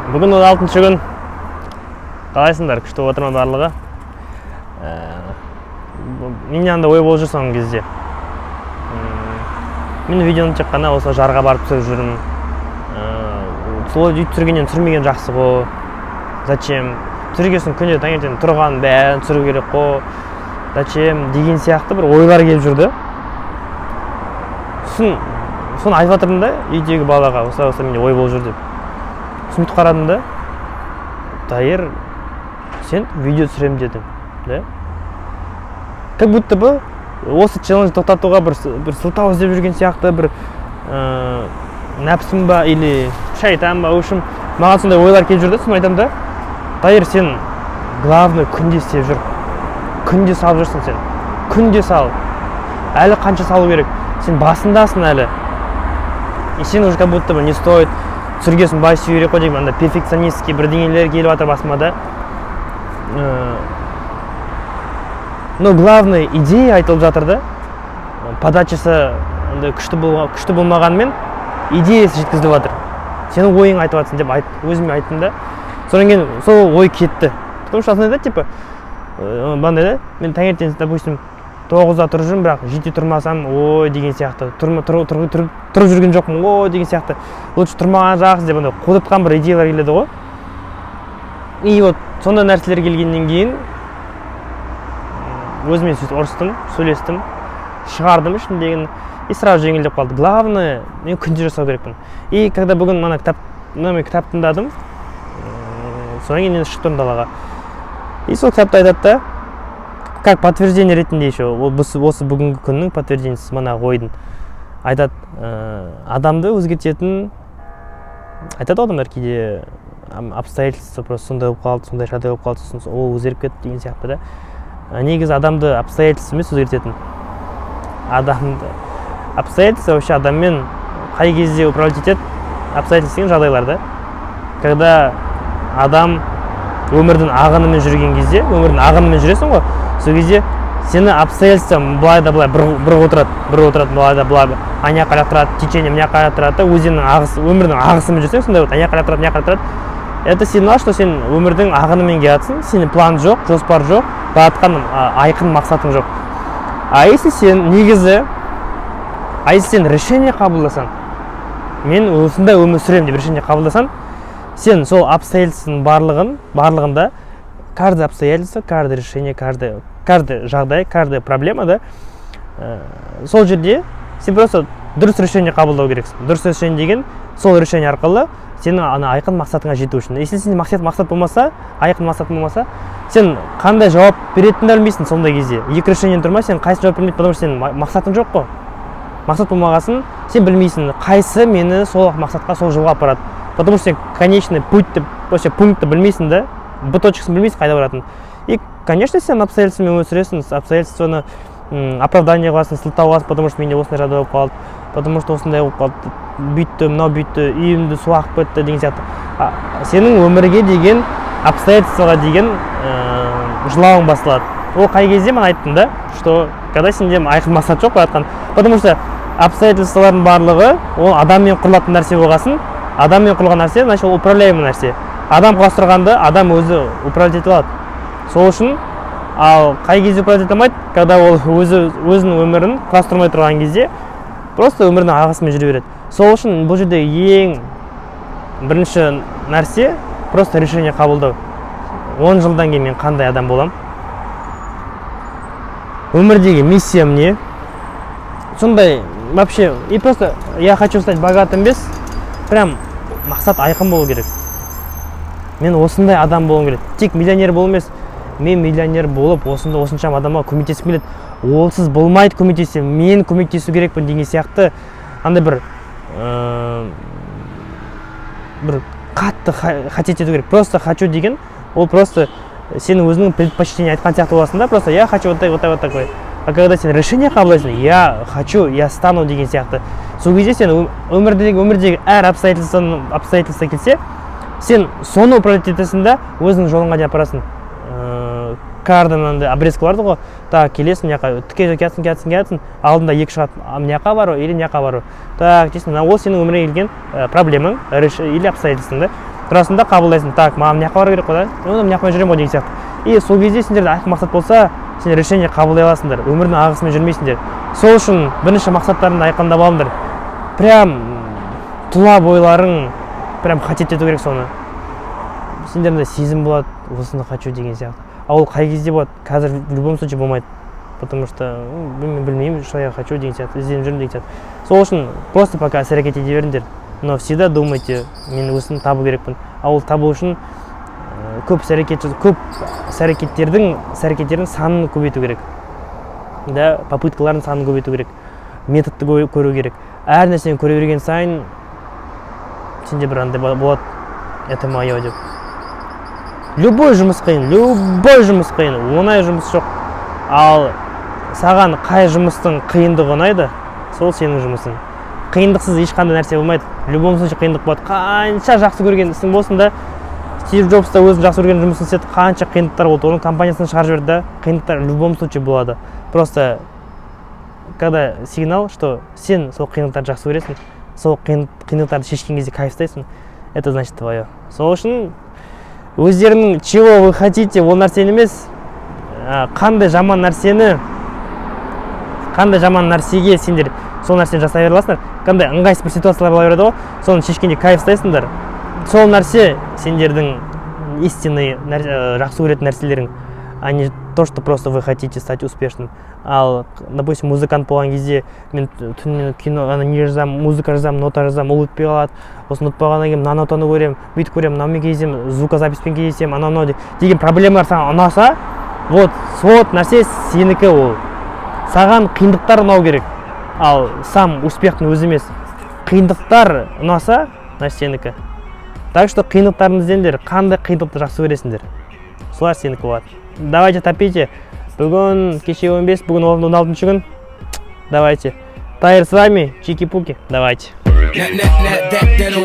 Бүгін 16-күн. Қалайсыңдар? Күшті болып жатыр ма барлығы? Менде андай ой болып жүр соңғы кезде. Мен видеоны тек қана осы жарға барып түсіріп жүрмін. Солай өйтіп түсіргеннен түсірмеген жақсы ғой. Зачем? Түсірген соң күнде таңертең тұрған бәрін түсіру керек қой. Зачем деген сияқты бір ойлар келіп жүрді. Сосын соны айтып жатырмын да үйдегі балаға, осылай осылай менде ой болып жүр деп. Сосын бүйтіп қарадым да: «Дайыр, сен видео түсіремін дедің да, как будто бы осы челлендж тоқтатуға бір сылтау іздеп жүрген сияқты бір нәпсім ба или шайтан ба, в общем, маған сондай ойлар келіп жүр да. Соны айтамын да: «Дайыр, сен главное күнде істеп жүр, күнде салып жүрсің, сен күнде сал, әлі қанша салу керек, сен басындасың әлі». И сен уже как будто бы не стоит түсірген соң былай істеу керек қой деген андай перфекционистский бірдеңелер келіп жатыр басыма да. Но главный идея айтылып жатыр да, подачасы андай күшті болған, күшті болмағанымен, идеясы жеткізіліп жатыр, сенің ойың айтып жатырсың деп айт, өзіме айттым да. Содан кейін сол ой кетті, потому что андай да, типа мынандай да: мен таңертең, допустим, 9-да тұрып жүрмін, бірақ 7-де тұрмасам, ой деген сияқты, тұрма, тұр, тұр, тұр, тұрып жүрген жоқпын ой деген сияқты, лучше тұрмаған жақсы деп андай қудыртқан бір идеялар келеді ғой. И вот сондай нәрселер келгеннен кейін өзіме сөйтіп ұрыстым, сөйлестім, шығардым ішімдегіні, и сразу жеңілдеп қалды. Главное, мен күнде жасау керекпін. И когда бүгін мына кітап, мына мен кітап тыңдадым, содан кейін енді шығып тұрмын далаға, и сол кітапта айтады да, как подтверждение ретінде еще ол осы бүгінгі күннің подтверждениесі мына ойдың, айтады, адамды өзгертетін, айтады ғой, адамдар кейде обстоятельства просто сондай болып қалды, сондай жағдай болып қалды, сосын ол өзгеріп кетті деген сияқты да. Негізі адамды обстоятельства емес өзгертетін. Адамды обстоятельства вообще адаммен қай кезде управлять етеді? Обстоятельства деген жағдайлар да, когда адам өмірдің ағынымен жүрген кезде, өмірдің ағынымен жүресің ғой, сол кезде сені обстоятельства былай да былай бір отырады, бір отырады, былай да былай, ана жаққа лақтырады, течение мына жаққа лақтырады да. Өзеннің ағысы, өмірдің ағысымен жүрсең, сондай вот, ана жаққа лақтырады, мына жаққа лақтырады. Это сигнал, что сен өмірдің ағынымен келатсың, сенде план жоқ, жоспар жоқ, бара жатқан айқын мақсатың жоқ. А если сен негізі, а если сен решение қабылдасаң, мен осындай өмір сүремін деп решение қабылдасаң, сен сол обстоятельствоның барлығында, каждое обстоятельство, каждое решение, каждый жағдай, каждая проблема да, сол жерде сен просто дұрыс решение қабылдау керексің. Дұрыс решение деген сол решение арқылы сенің ана айқын мақсатыңа жету үшін. Если сенде мақсат болмаса, айқын мақсат болмаса, сен қандай жауап беретініңді білмейсің. Сондай кезде екі решение тұр ма, сен қайсы жауап бермейді, потому что сенің мақсатың жоқ қой. Мақсат болмағасын, сен білмейсің, қайсы мені сол мақсатқа, сол жолға апарады, потому что сен конечный путь деп вообще пунктті білмейсің да, б точкасын білмейсің қайда баратынын. И конечно, сен обстоятельствомен өмір сүресің, обстоятельствоны оправдание қыласың, сылтау қыласың, потому что менде осындай жағдай болып қалды, потому что осындай болып қалды, бүйтті, мынау бүйтті, үйімді су ағып кетті деген сияқты. Сенің өмірге деген, обстоятельствоға деген жылауың басталады. Ол қай кезде? Мен айттым да, что когда сенде айқын мақсат жоқ бара жатқан, потому что обстоятельстволардың барлығы ол адаммен құрылатын нәрсе болғасын, адаммен құрылған нәрсе, значит, ол управляемый нәрсе. Адам құрастырғанды адам өзі управлять ете алады. Сол үшін, ал қай кезде управлять ете алмайды? Когда ол өзі өзінің өмірін құрастырмай тұрған кезде, просто өмірдің ағысымен жүре береді. Сол үшін бұл жерде ең бірінші нәрсе — просто решение қабылдау. 10 жылдан кейін мен қандай адам боламын, өмірдегі миссиям не, сондай вообще. И просто «я хочу стать богатым» емес, прям мақсат айқын болу керек: мен осындай адам болғым келеді. Тек миллионер болу емес, мен миллионер болып, осында осыншама адамға көмектескім келеді, олсыз болмайды, көмектесем, мен көмектесу керекпін деген сияқты андай бір бір қатты хотеть ету керек. Просто «хочу» деген ол просто сенің өзіңнің предпочтение айтқан сияқты боласың да, просто «я хочу вот так, вот так, вот такой». А когда сен решение қабылдайсың, «я хочу, я стану» деген сияқты, сол кезде сен өмірдегі әр обстоятельство келсе, сен соны управлять етесің да, өзіңнің жолыңа дейін апарасың. Каждый мынандай обрезка бар ғой, так, келесің мына жаққа, тіке келатсың, келатсың, келатсың, алдында екі шығады: мына жаққа бару или мына жаққа бару, так, дейсің. Мына ол сенің өміріңе келген проблемаң или обстоятельствоң да. Тұрасың да, қабылдайсың: так, маған мына жаққа бару керек қой да, онда мына жақпен жүремін ғой деген сияқты. И сол кезде сендерде айқын мақсат болса, сендер решение қабылдай аласыңдар, өмірдің ағысымен жүрмейсіңдер. Сол үшін бірінші мақсаттарыңды айқындап алыңдар. Прям тұла бойларың прям хотеть ету керек соны. Сендерде сезім болады, осыны хочу деген сияқты. А ол қай кезде болады? Қазір в любом случае болмайды, потому что, ну, мен білмеймін, что я хочу деген сияқты, ізденіп жүрмін деген сияқты. Сол үшін просто пока іс әрекет ете беріңдер, но всегда думайте: мен осыны табу керекпін. А ол табу үшін көп іс әрекет, көп іс әрекеттердің санын көбейту керек да, попыткалардың санын көбейту керек, методты көру керек. Әр нәрсені көре берген сайын сенде бір андай болады: это мое деп. Любой жұмыс қиын, любой жұмыс қиын, оңай жұмыс жоқ. Ал саған қай жұмыстың қиындығы ұнайды, сол сенің жұмысың. Қиындықсыз ешқандай нәрсе болмайды. В любом случае қиындық болады, қанша жақсы көрген ісің болсын да. Стив Джобс та өзінің жақсы көрген жұмысын істеді, қанша қиындықтар болды, оның компаниясын шығарып жіберді да. Қиындықтар в любом случае болады. Просто когда сигнал, что сен сол қиындықтарды жақсы көресің, сол қиындықтарды шешкен кезде кайфтайсың, это значит твое. Сол үшін өздерінің чего вы хотите, ол нәрсені емес, қандай жаман нәрсені, қандай жаман нәрсеге сендер сол нәрсені жасай бере аласыңдар, қандай ыңғайсыз бір ситуациялар бола береді ғой, соны шешкенде кайф ұстайсыңдар, сол нәрсе сендердің истинный жақсы көретін нәрселерің, а не то, что просто вы хотите стать успешным. Ал, допустим, музыкант болған кезде мен түнімен кино, ана не жазамын, музыка жазамын, нота жазамын, ол өтпей қалады. Сосын ұтпағаннан кейін мына нотаны көремін, бүйтіп көремін, мынаумен кездесемін, звукозаписпен кездесемін, анау мынау деген проблемалар саған ұнаса, вот сол нәрсе сенікі. Ол саған қиындықтар ұнау керек, ал сам успехтің өзі емес. Қиындықтар ұнаса, значит, сенікі. Так что қиындықтарын іздеңдер, қандай қиындықты жақсы көресіңдер, солар сенікі болады. Давайте, топите. Бүгін, кеше 15, бүгін 16 күн. Давайте, Тайр с вами, чики пуки, давайте. That, that, that, that, that